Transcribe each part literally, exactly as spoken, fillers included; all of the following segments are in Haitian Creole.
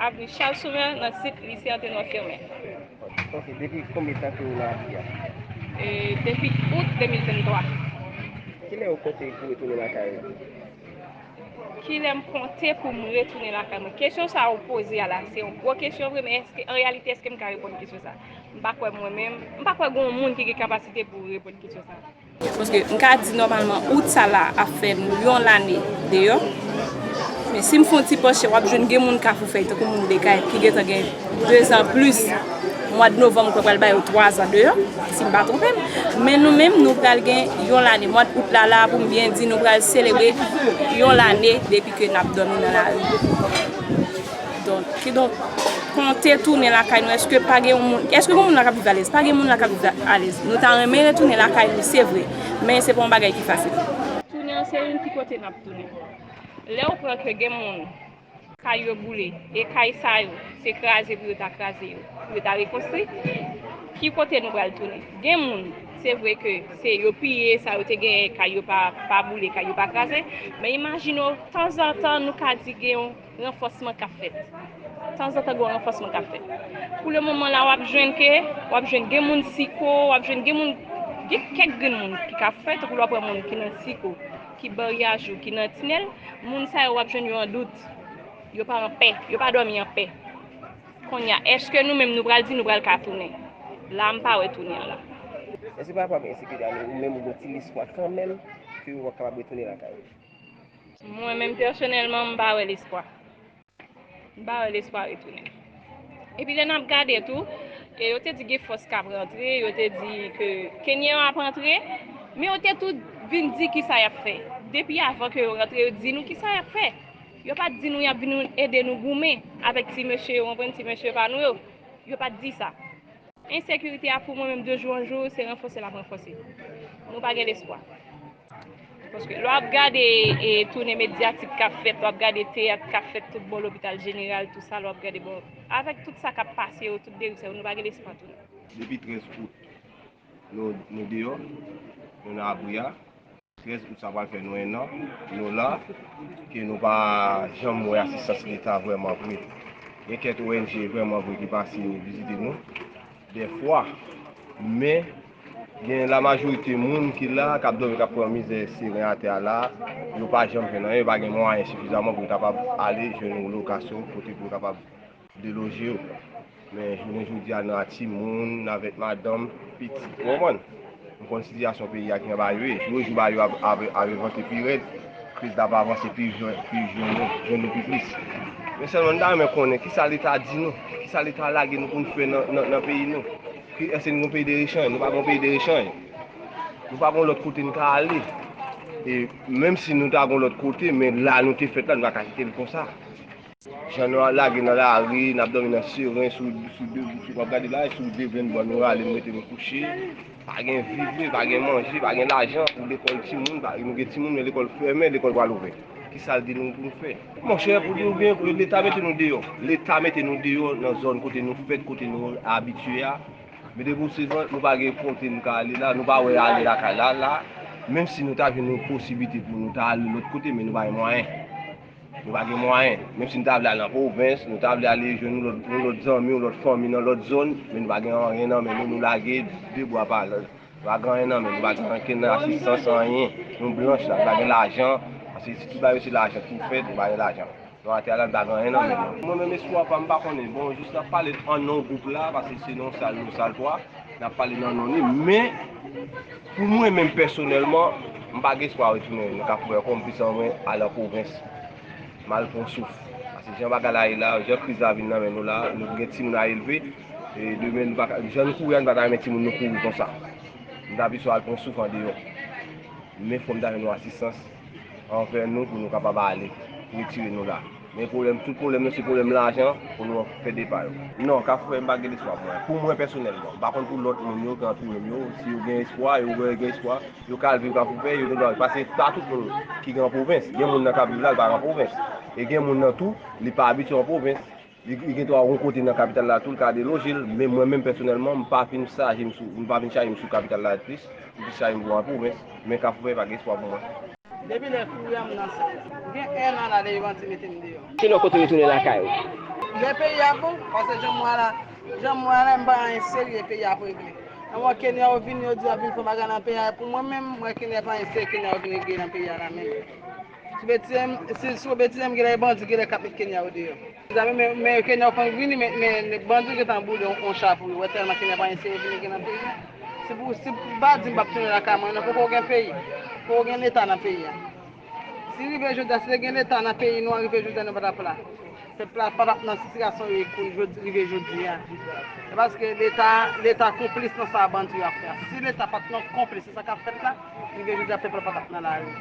Avni Charles Soumer, nan sit Lise Antenor Firmin. Ok, depi konbyen tan ke w nan abri a? E, depi out de mil venntwa. Kilè w konte pou retounen lakay ou? Kilè m konte pou m retounen lakay mwen? Kesyon sa ou poze a la, se yon gwo kesyon vre, men èske, an reyalite, èske m ka reponn kesyon sa? M pa kwè mwen menm, m pa kwè gen yon moun ki gen kapasite pou reponn kesyon sa. Paske m ka di nòmalman out sa la ap fè nou yon lane deyò. Men si m fè yon ti panche, w ap jwenn gen moun Kafou Fèy, tankou moun Dekay, ki gentan gen dezan plis. Mwa de novanm, m kwè pral ba yo twazan deyò, si m pa twonpe m. Men nou menm, nou pral gen yon lane. Mwa out la la, pou m byen di, nou pral selebre yon lane depi ke n ap dòmi nan lari. Donk, kidonk, konte tounen lakay nou, èske pa gen yon moun, èske gen moun la k ap viv alèz? Pa gen moun la k ap viv alèz. Nou ta renmen retounen lakay nou, se vre, men se pa yon bagay ki fasil. Tounen an se youn ki kote n ap tounen. Lè ou pran ke gen moun, kay yo boule, e kay sa yo, se kraze pou yo ta kraze yo, pou yo ta rekonstwi, ki kote nou pral tounen? Gen moun, se vre ke se yo piye sa yo te genyen, kay yo pa, pa boule, kay yo pa kraze, men imajine w, tanzantan nou ka di gen yon ranfòsman k ap fèt. Tanzantan gen yon ranfòsman k ap fèt. Pou le moman la, w ap jwenn ke, w ap jwenn gen moun Siko, w ap jwenn gen moun, gen kèk grenn moun ki ka fè, tankou lè w pran moun ki nan Siko, ki Baryajou, ki nan Tinèl, moun sa yo w ap jwenn yo an dout. Yo pa an pè, yo pa dòmi an pè. Kounye a, èske nou menm nou pral di nou pral ka tounen? La, m pa wè tounen an la. Èske pa rapò avèk ensekirite a, ou menm ou gen yon ti lespwa kanmenm ke w ap kapab retounen lakay ou? Mwen menm pèsonèlman, m pa wè lespwa. M pa wè lespwa retounen. Epi lè n ap gade tou, e yo te di gen fòs k ap rantre, yo te di ke Kenyan ap rantre, men yo te tou vin di kisa y ap fè. Depi avan ke yo rantre, yo di nou kisa y ap fè. Yo pa t di nou y ap vin ede nou goumen avèk ti mesye yo, w konprann, ti mesye pa nou yo. Yo pa t di sa. Ensekirite a pou mwen menm de jou an jou se ranfòse l ap ranfòse. Nou pa gen lespwa. Paske lè w ap gade e tounen medyatik k ap fèt, w ap gade teyat k ap fèt tout bò lopital jeneral, tout sa, lè w ap gade bon, avèk tout sa k ap pase yo, tout deriv sa yo, nou pa gen lespwa tounen. Depi trèz out, nou, nou deyò, nou nan abri a. Trèz out sa pral fè nou en an, nou la, ke nou pa janm wè asistans Leta vrèman vre. Gen kèk O N G vrèman vre ki pase vizite nou, dèfwa, men gen lamajorite moun ki la, k ap dòmi, k ap pran mizè seren atè a la, yo pa janm fè anyen, yo pa gen mwayen sifizaman pou yo kapab ale jwenn yon lokasyon kote pou yo kapab deloje yo. Men jounen jodi a, n a timoun, n avèk madanm, pitit, ou konprann? Nou konn sitiyasyon peyi a ki anba yo ye. Jou e jou, bagay yo ap, ap, ap envante pi rèd, kriz la ap avanse pi jwenn, pi jwenn nou, jwenn nou pi plis. Men sèlman, n ta renmen konnen kisa Leta di nou, kisa Leta lage nou pou n fè nan, nan, nan peyi nou. Ki, èske n gen yon peyi de rechanj? Nou pa gen yon peyi de rechanj. Nou pa gen yon lòt kote n ka ale. E menm si nou ta gen yon lòt kote, men la nou te fèt la, nou pa ka kite l konsa. Jan nou lage nan lari, n ap dòmi nan seren, sou, sou de, sou, w ap gade la, sou de venn ban nou rale, nou mete nou kouche. Pa gen viv vre, pa gen manje, pa gen lajan pou lekòl timoun, pa, nou gen timoun, men lekòl fèmen, lekòl pral ouvè. Kisa l di nou pou nou fè? Monchè, pou di w byen, Leta mete nou deyò. Leta mete nou deyò nan zòn kote nou fèt, kote nou abitye a. Men depi w se zòn, nou pa gen kote nou ka ale la, nou pa wè ale lakay la, la. Menm si nou ta jwenn yon posiblite pou nou ta ale lòt kote, men nou pa gen mwayen. Nou pa gen mwayen. Menm si nou ta vle al nan pwovens, nou ta vle ale jwenn yon lòt, yon lòt zanmi, yon lòt fanmi nan lòt zòn, men nou pa gen anyen nan men nou, nou lage de bwa pa lòt. Nou pa gen anyen nan men nou, nou pa gen ankenn asistans, anyen. Nou blanch la, nou pa gen lajan, paske si tout bagay yo se lajan, tou fèt, nou pa gen lajan. Nou atè a la, nou pa gen anyen nan men nou. Mwen menm, espwa pa m, m pa konnen. Bon, jis n ap pale an non gwoup la, paske se nan sal, nou sal twa. N ap pale nan non li, men pou mwen menm pèsonèlman, m pa gen espwa retounen nan Kafou Vè ankò, m plis anvi al an pwovens, m al pran souf. Paske jan bagay la ye la, jan kriz la vin nan men nou la, nou gen timoun a elve, e demen nou pa ka, jan nou kouri a, nou pa ta renmen timoun nou kouri konsa. M ta plis al pran souf andeyò. Men fò m ta jwenn yon asistans anvè nou pou nou kapab ale, retire nou la. Men pwoblèm, tout pwoblèm nou se pwoblèm lajan pou nou fè depa yo. Non, Kafou Vè m pa gen lespwa pou mwen. Pou mwen pèsonèlman. M pa konn pou lòt moun yo ki antoure m yo, si yo gen espwa, yo gen, gen espwa, yo ka al viv Kafou Vè, yo gen dwa, paske pa tout moun ki gen an pwovens. Gen moun nan k ap viv la, li pa gen an pwovens. E gen moun nan tou, li pa abitye an pwovens. Li, li gen dwa yon kote nan kapital la tou, li ka deloje l, men mwen menm pèsonèlman, m pa vin chaje m sou, m pa vin chaje m sou kapital la plis, m plis chaje m pou an pwovens, men Kafou Vè pa gen espwa pou mwen. Depi lè kouri a m nan sal. Gen en an la depi bandi mete m deyò. Kilè w konte retounen lakay ou? Lè peyi a bon, paske jan m wè la, jan m wè la, m pa anyen serye peyi a pou regle. Lè m wè Kenya yo vini, yo di y ap vin fè bagay nan peyi a, pou mwen menm, m wè Kenya pa anyen serye Kenya yo vin regle nan peyi a la menm. Sou betize m, si, sou betize m, genlè e bandi genlè k ap met Kenya yo deyò. Men, men Kenya yo konn vini, men, men bandi gentan boule yon, yon cha pou yo, wè tèlman Kenya pa anyen serye vin regle nan peyi a. Si pou, si pou bandi m p ap tounen lakay mwen, non, poko gen peyi, poko gen leta nan peyi a. Si rive jodi a, si te gen leta nan peyi nou an, rive jodi a, nou pa t ap la. Pèp la pa t ap nan sitiyasyon yo ye kou jodi, rive jodi a. Se paske leta, leta konplis nan sa bandi yo ap fè a. Si leta pa t nan konplis nan sa k ap fèt la, rive jodi a, pèp la pa t ap nan lari.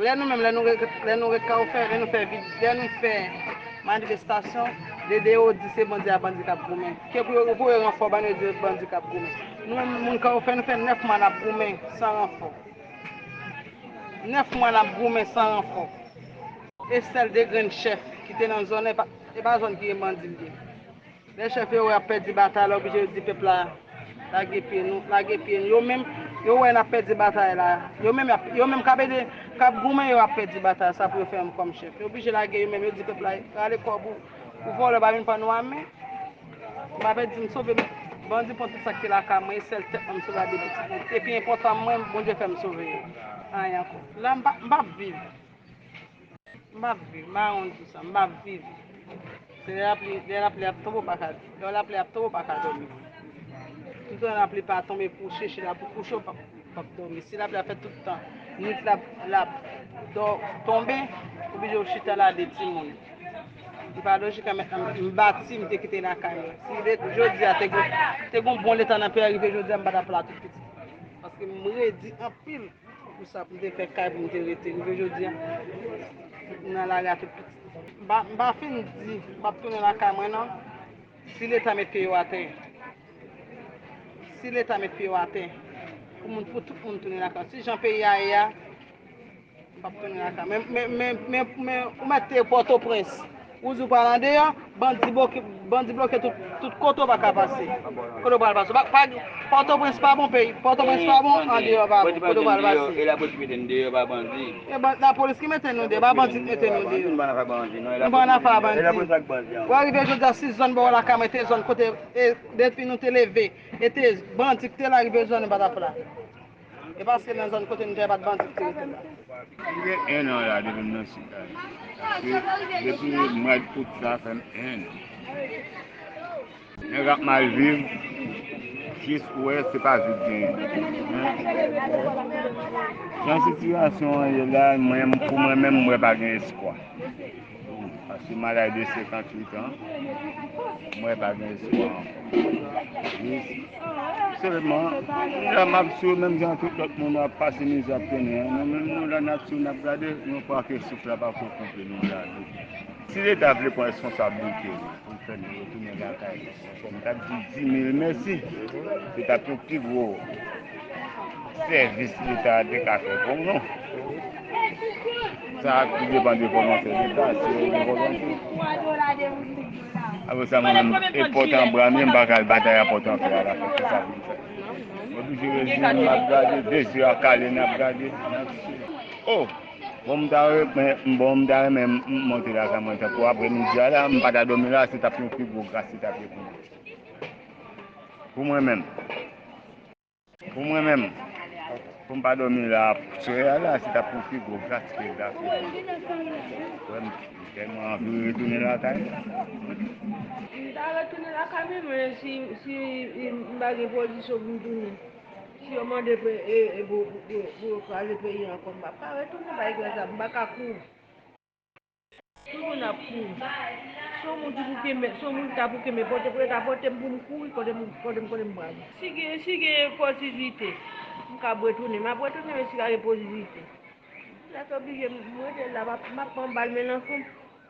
Lè nou menm, lè nou ret, lè nou ret ka yo fè, lè nou fè vid, lè nou fè manifestasyon, de de yo di se bandi a bandi k ap goumen. Ke pou yo voye ranfò ban yo, di bandi k ap goumen. Nou menm, moun ka yo fè, nou fè nèf mwa n ap goumen san ranfò. Nèf mwa n ap goumen san ranfò. E sèl de grenn chèf ki te nan zòn nan, e pa, e pa zòn ki gen bandi l ye. Lè chèf yo wè y ap pèdi batay la, oblije yo di pèp la, lage pye nou, lage pye nou. Yo menm, yo wè n ap pèdi batay la. Yo menm, y ap, yo menm k ap ede, k ap goumen, yo ap pèdi batay sa pou yo fè m kòm chèf. Yo oblije lage yo menm, yo di pèp la, rale kò w pou, pou vòlè pa vin pran nou a men. M pa pèdi, m sove, bandi pran tout sa ki te lakay mwen, e sèl tèt mwen m sove ak de pitit mwen. Ki te pi enpòtan mwen, Bondye fè m sove yo. Anyen ankò. La, m pa, m p ap viv. M p ap viv, m pa wont di sa, m p ap viv. Se lè lapli, lè lapli ap tonbe, w pa ka, lè lapli ap tonbe, w pa ka dòmi. Toutan lapli pa tonbe pou w cheche la, pou w kouche, w p ap, w p ap dòmi. Si lapli ap fè tout tan, nwit la, l ap dò-, tonbe, oblije w chita la de timoun. Li pa lojik, an, m, m bati, m te kite lakay mwen. Si de, jodi a, te gon, te gon bon leta nan peyi a, rive jodi a, m pa t ap la tout pitit. Paske m redi anpil. Pou sa, pou m te fè kay, pou m te rete. Rive jodi a, m nan lari a tout pitit. M pa, m pa fin di, m p ap tounen lakay mwen, non. Si leta met pye yo atè, si leta met pye yo atè, pou moun, pou tout moun tounen lakay. Si jan peyi a ye a, m p ap tounen lakay. Men, men, men, men, men, ou mèt te Pòtoprens. Ou di w pral andeyò, bandi bloke, bandi bloke tout, tout kote w pa ka pase. Kote w pral pase? Pa, pa, Pòtoprens pa bon peyi. Pòtoprens pa bon, andeyò pa bon. Kote w pral pase? E lapolis ki mete n deyò, pa bandi. E ban-, lapolis ki mete nou deyò, pa bandi ki mete nou deyò. Nou pa nan afè bandi, non. Nou pa nan afè bandi. Wè, rive jodi a, si zòn bò lakay mwen te zòn kote, e, depi nou te leve, e te bandi ki te la, rive zòn nou pa t ap la. E paske nan zòn kote nou te bat bandi ki te rete la. M gen en an la depi m nan Sid la. Paske depi mwa out la fè m en an. Nèg ap mal viv, jis ou wè se pa zot genyen. Jan sitiyasyon an ye la, mwen, pou mwen menm, mwen pa gen espwa. Paske m al laj de senkantuit an, mwen pa gen espwa ankò. Jis sèlman, la m ap swiv menm jan tout lòt moun ap pase mizè ap tounen an. Nou menm nou la n ap swiv, n ap gade, nou kwè ke souf la pako koupe nou la. Si Leta vle pran responsablite li pou l fè nou retounen lakay nou, m t ap di di mil mèsi. Se t ap yon pi gwo sèvis Leta a te ka fè pou nou. Sa a tou depann de volonte Leta, si yo gen volonte. Apre sa, mwen menm, e pòt an bra m ye, m pa ka al batay a pòt an fè a la, se sa pou m fè. Mwen toujou rejwenn, m ap gade, de zye a kale, n ap gade, n ap swiv. Oh! Bon, m ta renmen, bon, m ta renmen m monte lakay mwen tankou aprè midi a la, m pa ta dòmi la, se t ap yon pi gwo gras, se t ap ye pou mwen. Pou mwen menm. Pou mwen menm, pou m pa dòmi la, swè a la, se t ap yon pi gwo gras ke l ta fè. Wè, m tèlman anvi retounen lakay mwen. M ta retounen lakay mwen, men si, si m pa gen pozisyon pou m tounen. Si yo mande pou, e, e, pou, pou, pou, pou yo kraze peyi a ankò, m p ap ka retounen, pa egzanp, m pa ka kouri. Tout moun ap kouri. Si yon moun ki pou kenbe, si yon moun ki ta pou kenbe, pote pou yo ta pote m pou m kouri, kote m, kote m, kote m pral. Si gen, si gen posiblite, m kab retounen, m ap retounen, men si pa gen posiblite, m ap oblije, m rete la, m ap, m ap pran bal, men nan fon m.